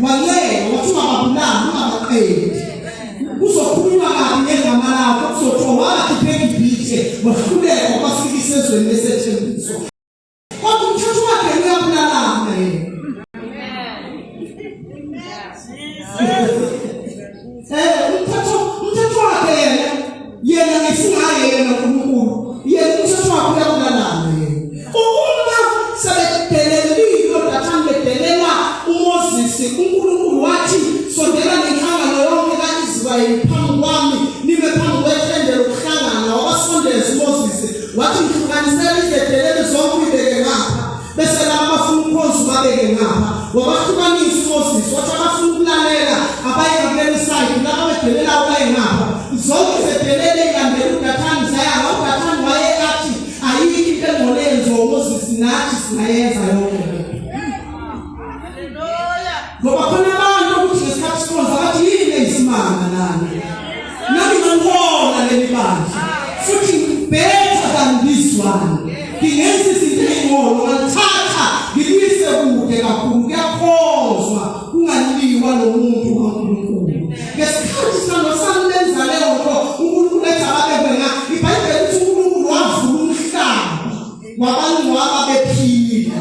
Wancenga wathi ungababulali, ungabaqedi. Kuzokhulunywa kabi ngegama lakho, kuzothiwa wakhiphe eGibhithe, wahluleka wabafikisa ezweni lesethembiso. Kodwa umthetho wakhe uyabulalana yena. Umthetho wakhe yena yena ngesingaye yena uNkulunkulu yena umthetho wakhe uyabulalana yena. Uma sebedelelile oDathani bedelela uMoses, uNkulunkulu wathi sondela nenhlangano yonke kaIsrayeli phambi kwami nime phambi kwetende lokuhlangana. Wabasondeza uMoses wathi ngihlukanisela izedeleli zonke uyibeke ngapha bese laba abafuna ukukhonza ubabeke ngapha. Wabahlukanisa uMoses wathi abafuna ukulalela abaye ngakuleli side, laba bedelelayo baye ngapha. Zonke izedeleli ezilandela uDathani zaya nga uDathani waye athi ayikho into engcole yenziwa uMoses nathi singayenza yonke le ngoba khona abantu ukuthi ngesikhathi sikhonza bathi yini eyisimanga lana nami ngangibona leli bandla futhi better than this one ngingenza izinto ey'ngcono ngalithatha ngilise kude kakhulu kuyakhonzwa kungaliwa lo muntu kaNkulunkulu ngesikhathi salo sami benza leyo nto uNkulunkulu ethi ababekwe nga iBhayibheli lithi uNkulunkulu wavula umhlaba wabangcwaba bephila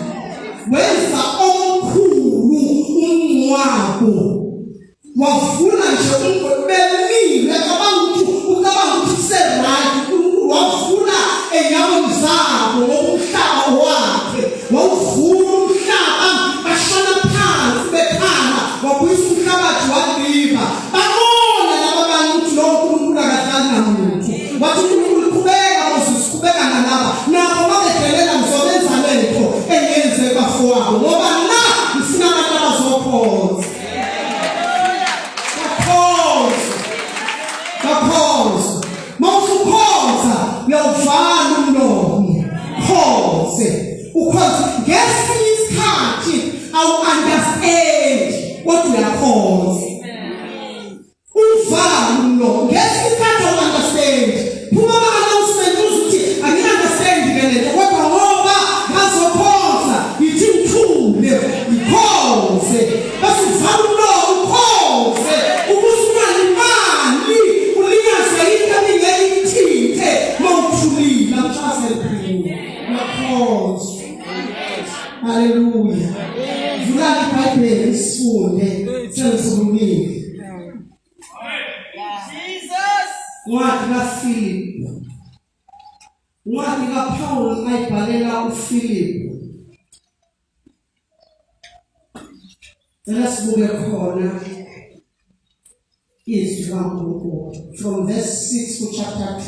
wenza omkhulu umngcwabo wavula nje umgodi bemile acabanga ukuthi ucabanga ukuthi kuse-right uNkulunkulu wavula enyaweni zabo ngoba umhlaba wakhe wawuvula umhlaba bashona phansi bekhala wabuyisa umhlabathi waliba babona laba bantu ukuthi lowo nkulunkulu akadlali namuntu wathi unkulunkulu qhubeka moses qhubeka nalaba nabo babedelela ngizobenza lento engenze bafowabo ngoba la ngifuna abantu abazokhonza bakhonza bakhonza mawusukhonza uyawuvala umlomo khonze ukhonze ngesinye isikhathi awu-understand kodwa uyakhonza uvala umlomo ngesinye isikhathi awu-understand phuma ama-announcement uze ukuthi angi-understand ke lento kodwa ngoba ngazokhonza ngithi ngithule ngikhonze bese uvala umlomo ukhonze ukuze ungalimali ulinyazwe into ebingeke ikuthinte mawuthulile amshaseliphini uyakhonzwa haleluya vulani ibhayibheli sifunde sengikhulumile ncwadi kaFilip ncwadi kaPaul ayibhalela uFilip Cela sibuke khona izwi kaNkulunkulu from verse 6 to chapter 2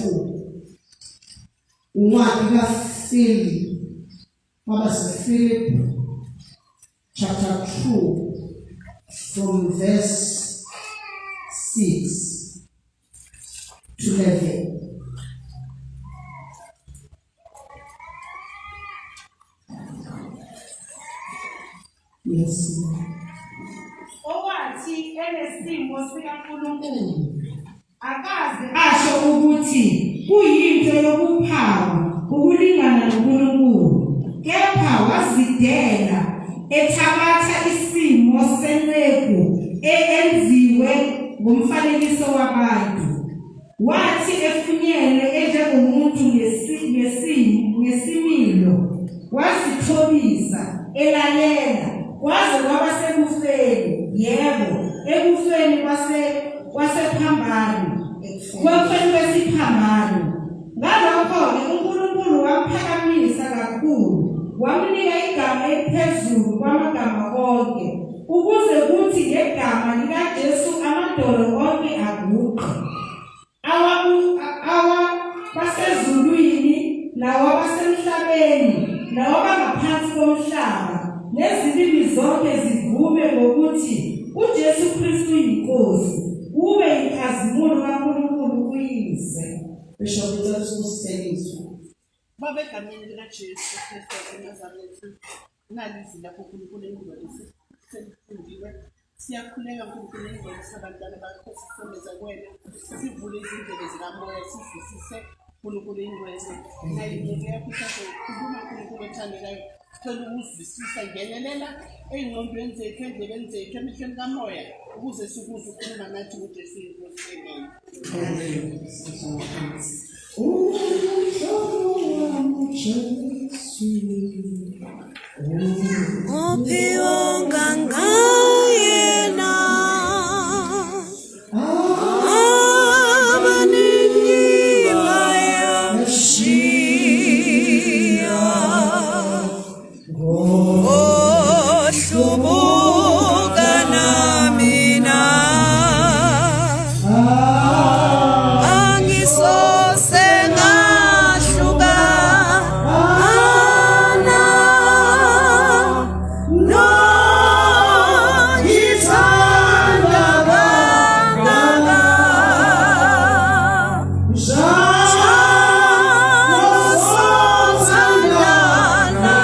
Incwadi kaFilipi kwabaseFilipi chapter 2 from verse 6 to 11. Yes. Owathi enesimo sikaNkulunkulu akaze asho ukuthi kuyinto yokuphawu ukulingana noNkulunkulu kepha wazidela ethabatha isimo senceku enziwe ngomfanekiso wabantu Wathi efunyenwe enjengomuntu ngesimilo, wazithobisa, elalela, kwaze kwaba sekufeni, yebo, ekufeni kwasephambano, ekufeni kwesiphambano. Ngalokho-ke uNkulunkulu wamphakamisa kakhulu, wamnika igama eliphezulu kwamagama onke, Ukuze kuthi ngegama likaJesu amadolo onke aguqe, awabasezulwini nawabasemhlabeni nawabangaphansi komhlaba, nezilimi zonke zivume ngokuthi uJesu Kristu yiNkosi, kube yinkazimulo kaNkulunkulu uYise. Bishop, ngicela usibusisekiswe. Baba egameni likaJesu Kristu waseNazaretha, nali izwi lakho Nkulunkulu engcwelise selifundiwe. Siyakhuleka Nkulunkulu engcwelise abantwana bakho sisondeza kuwena, sivule izindlebe zikamoya sizwisise Nkulunkulu ingcwele. Nayi inceku yakho isazokhuluma Nkulunkulu othandekayo. Sicela ukuzwisisa ngenelela ey'ngqondweni zethu, ey'ndlebeni zethu, emehlweni kamoya ukuze sikuze ukukhuluma nathi ngoJesu inkosi. Amen. Umhlobo wami Jesu. Uphi ongangayena abaningi bayamshiya ohlubuka namina angisose ngahluka ana nongithanda kangaka njalo sothandana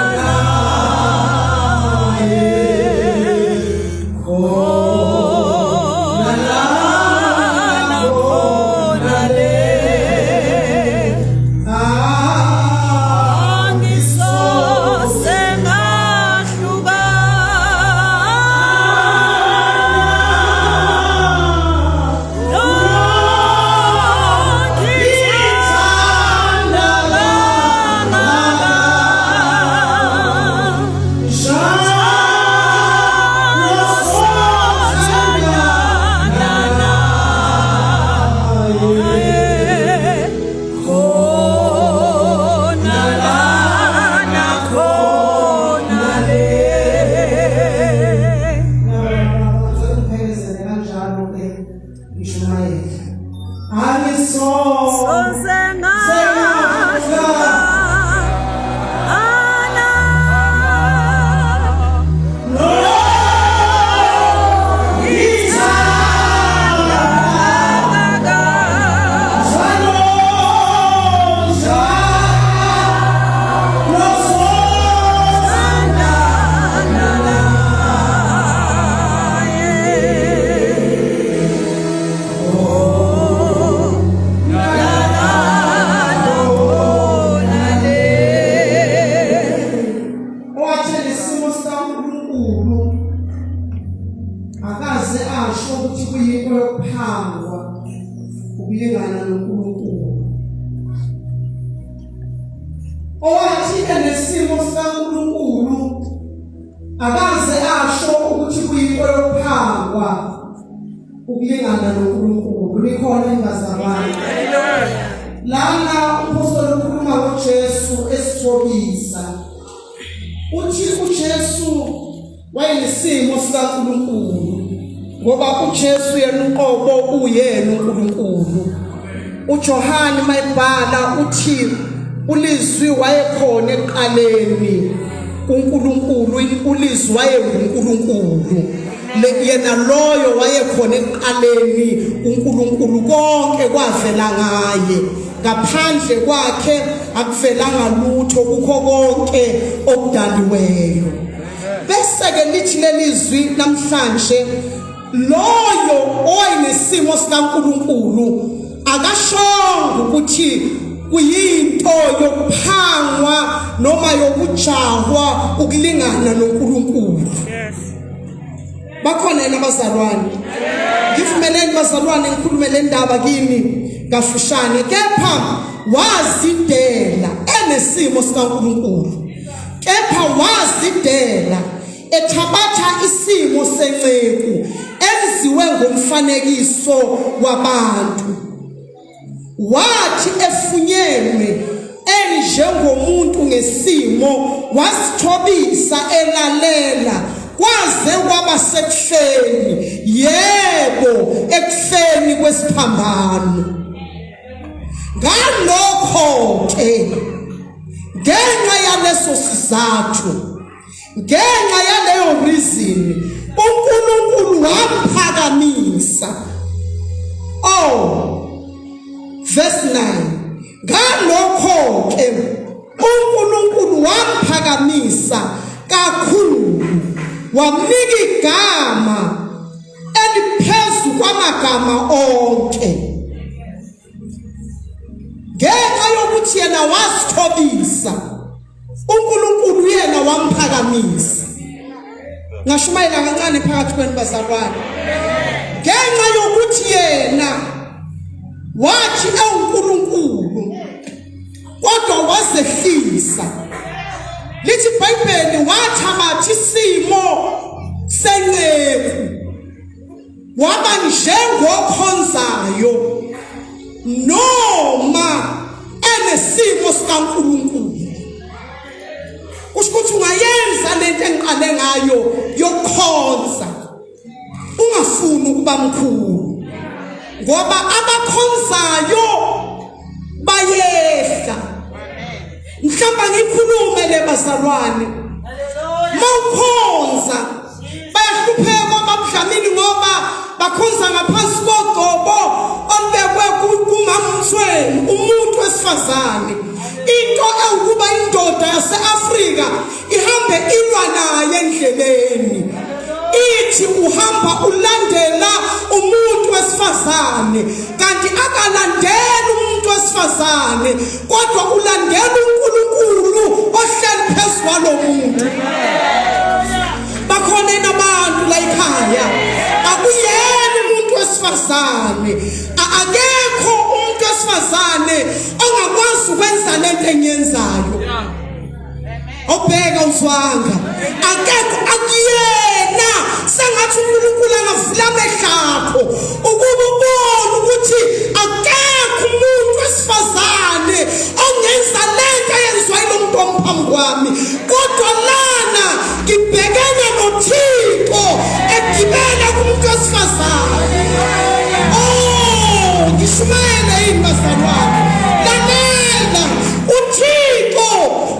naye khona la khona le angisose ngahluka nongithanda kangaka njalo sothandana naye khona lana khona le Ngicela uphekezele kanjalo ke ngishumayela. Angiso soze ngahluka ana ngithanda kangaka thandana naye khona le Owathi lesimo sikaNkulunkulu akaze asho ukuthi kuyinto yokuphangwa ukulingana noNkulunkulu. Owathi enesimo sikaNkulunkulu akaze asho ukuthi kuyinto yokuphangwa ukulingana noNkulunkulu. Nikhona ingazalwane. Lana umpostoli ukhuluma ngoJesu esithobisa. Uthi uJesu wayenesimo sikaNkulunkulu ngoba uJesu yena uqobo uyena uNkulunkulu. uJohane mayibhala uthi ulizwi wayekhona ekuqaleni kuNkulunkulu, ulizwi wayenguNkulunkulu. Yena loyo wayekhona ekuqaleni uNkulunkulu, konke kwavela ngaye, ngaphandle kwakhe akuvelanga lutho kukho konke okudaliweyo. Bese ke lithi lelizwi namhlanje, loyo owayenesimo sikaNkulunkulu akashongo ukuthi kuyinto yokuphangwa noma yokujahwa ukulingana noNkulunkulu. Bakhona yena abazalwane? Ngivumeleni bazalwane ngikhulume le ndaba kini kafushane. Kepha wazidela enesimo sikaNkulunkulu, kepha wazidela ethabatha isimo senceku enziwe ngomfanekiso wabantu. Wathi efunyenwe enjengomuntu ngesimo, wazithobisa elalela kwaze kwaba sekufeni, yebo, ekufeni kwesiphambano. Ngalokho ke, ngenxa yaleso sizathu, ngenxa yaleyo reason, uNkulunkulu wamphakamisa. Oh, verse 9, ngalokho ke uNkulunkulu wamphakamisa kakhulu, wamnika igama eliphezu kwamagama onke, ngenxa yokuthi yena wazithobisa. uNkulunkulu yena wamphakamisa. Ngashumayela kancane phakathi kwenu bazalwane. Ngenxa yokuthi yena wathi ewuNkulunkulu kodwa wazehlisa. Lithi iBhayibheli wathabatha isimo senceku waba njengokhonzayo noma enesimo sikaNkulunkulu. Kusho ukuthi ungayenza lento engiqale ngayo yokukhonza ungafuni ukuba mkhulu ngoba abakhonzayo bayehla. Mhlawumbe ngikhulume le bazalwane, mawukhonza bayahlupheka babudlamini ngoba bakhonza ngaphansi kogcobo olubekwe kumamumthweni umuntu wesifazane. Into ewukuba indoda yase-Afrika ihambe ilwa naye endleleni ithi uhamba ulandela umuntu wesifazane kanti akalandeli umuntu wesifazane kodwa ulandela uNkulunkulu ohleli phezu kwalo muntu. Bakhona nabantu la ekhaya akuyena umuntu wesifazane, akekho umuntu wesifazane ongakwazi ukwenza lento engiyenzayo. Obheka uzwanga akekho akuyena. Sengathi uNkulunkulu angavula amehlo akho ukuba ubone ukuthi akekho umuntu wesifazane ongenza lento eyenziwa yilo muntu omphambi kwami, kodwa lana ngibhekene noThixo egibela kumuntu wesifazane. Oh, ngishumayele yini bazalwane? Lalela, uThixo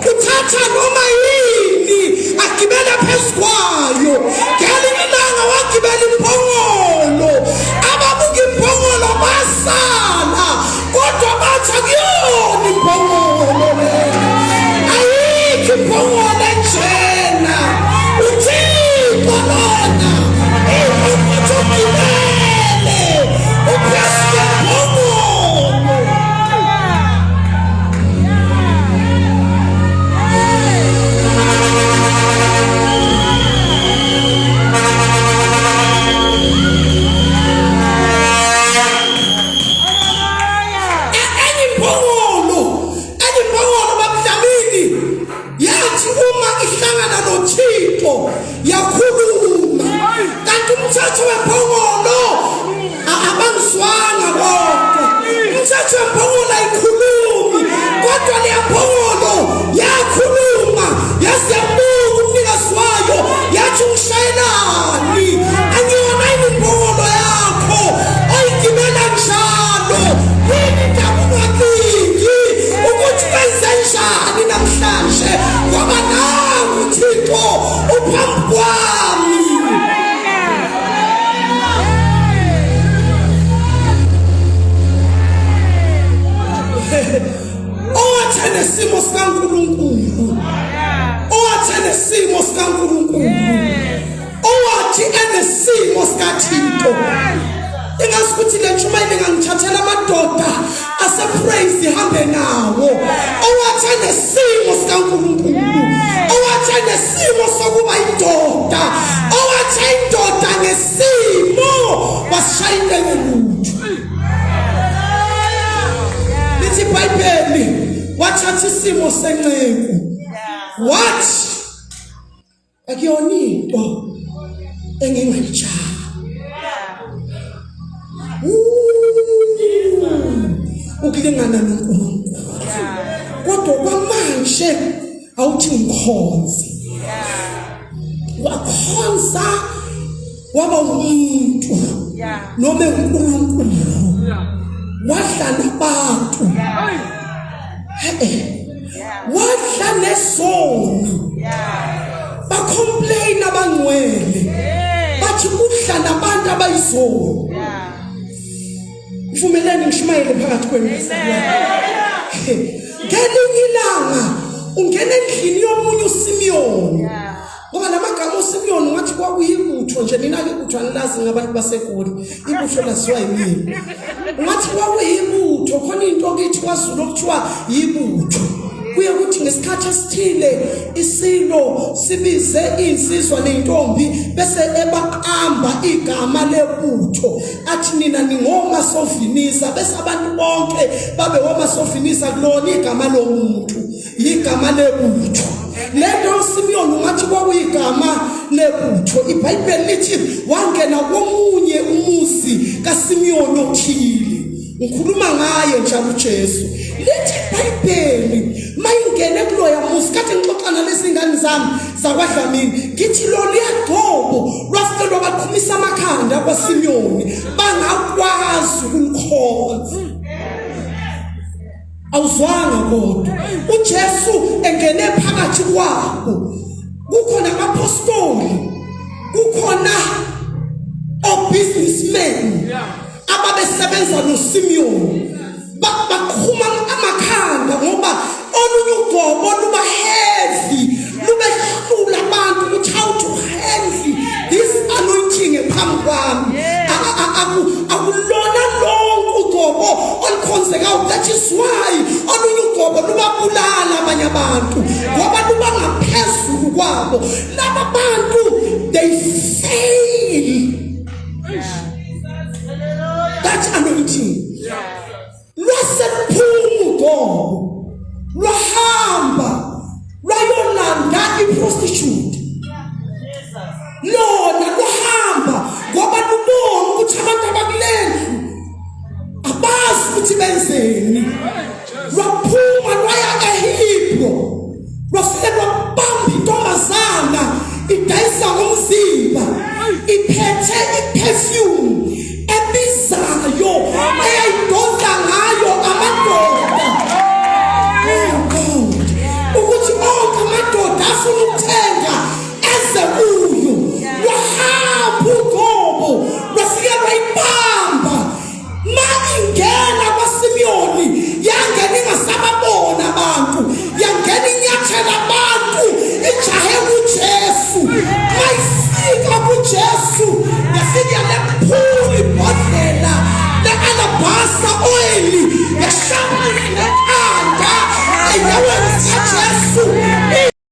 uthatha noma yini agibele phezu kwayo. Ngelinye ilanga wagibela imbongolo, ababuka imbongolo basala, kodwa bathi akuyona imbongolo lena, ayikho imbongolo enjena. UThixo lona ukuthi ugibele uphezu kwembongolo. Enye imbongolo, enye imbongolo babuDlamini yathi uma ihlangana noThixo yakhuluma, kanti umthetho wembongolo abangizwanga bonke. Umthetho wembongolo ayikhulumi, kodwa leya mbongolo yakhuluma, yaze yabuka umnikazi wayo yathi ungishayelani, angiyona yini imbongolo yakho oyigibela njalo? Yini indaba ungacingi ukuthi wenze njani namhlanje, ngoba nangu uThixo uphambi kwami. Owathe nesimo sikaNkulunkulu, owathe nesimo sikaNkulunkulu, owathi enesimo sikaThixo. Ingazi ukuthi le ntshumayelo ingangithathela amadoda asepraise ihambe nawo. Owathi enesimo sikaNkulunkulu, owathi enesimo sokuba indoda, owathi indoda ngesimo wasishaya into engelutho. Lithi iBhayibheli wathatha isimo senceku, wathi akuyona into engingayijaka ukulingana noNkulunkulu, kodwa kwamanje awuthi ngikhonze. Wakhonza waba umuntu noma uNkulunkulu, wadla nabantu, wadla nezoni. Bacomplain abangcwele bathi udla nabantu abayizoni. Mvumeleni ngishumayele phakathi kwenu. Ngelinye ilanga ungena endlini yomunye uSimiyoni, ngoba lamagama uSimiyoni ngathi kwakuyibutho nje. Nina-ke ibutho anilazi ngabantu baseGoli, ibutho laziwa yimina. Ngathi kwakuyibutho, khona into kithi kwaZulu okuthiwa yibutho. Kuye kuthi ngesikhathi esithile isilo sibize insizwa nezintombi bese ebaqamba igama lebutho, athi nina ningoma sovinisa, bese abantu bonke babe woma sovinisa. Kulona igama lomuntu, igama lebutho. Lento uSimiyoni ungathi kwakuyigama lebutho. IBhayibheli lithi wangena komunye umuzi kaSimiyoni othile. Ngikhuluma ngaye njalo uJesu. Lithi iBhayibheli mayingene kuloya muzi, kade ngixoxa nalezi ngane zami zakwaDlamini, ngithi lo liyagcobo lwafike lwabaqhumisa amakhanda kwaSimiyoni, bangakwazi ukulikhonza. Awuzwanga kodwa uJesu engene phakathi kwabo, kukhona abapostoli, kukhona obusinessmen ababesebenza noSimiyoni, baqhuma amakhanda ngoba olunye ugcobo luba heavy, lubehlula abantu ukuthi how to handle this anointing phambi kwami. Akulona lonke ugcobo olukhonzekayo. That is why olunye ugcobo lubabulala abanye abantu, ngoba luba ngaphezulu kwabo. Laba bantu, they fail that anointing. Lwaseluphuma ugcobo, lwahamba lwayolanda iprostitute. Lona luhamba ngoba lubona ukuthi abantu abakulendlu abazi ukuthi benzeni. Lwaphuma lwaya eHebro, lwafike lwabamba intombazana idayisa ngomzimba, iphethe iperfume ebizayo eyayidonsa ngayo amadoda. Oh God, ukuthi onke amadoda afuna ukuthenga eze kuyo. Lwahamba ugcobo, lwafike lwayibamba. Ma ingena kwaSimiyoni, yangena ingasababona abantu, yangena inyathela abantu, ijahe kuJesu. Mayifika kuJesu, yafika yalephula ibhodlela le-alabasta oil, yashaya nekhanda enyaweni zikaJesu.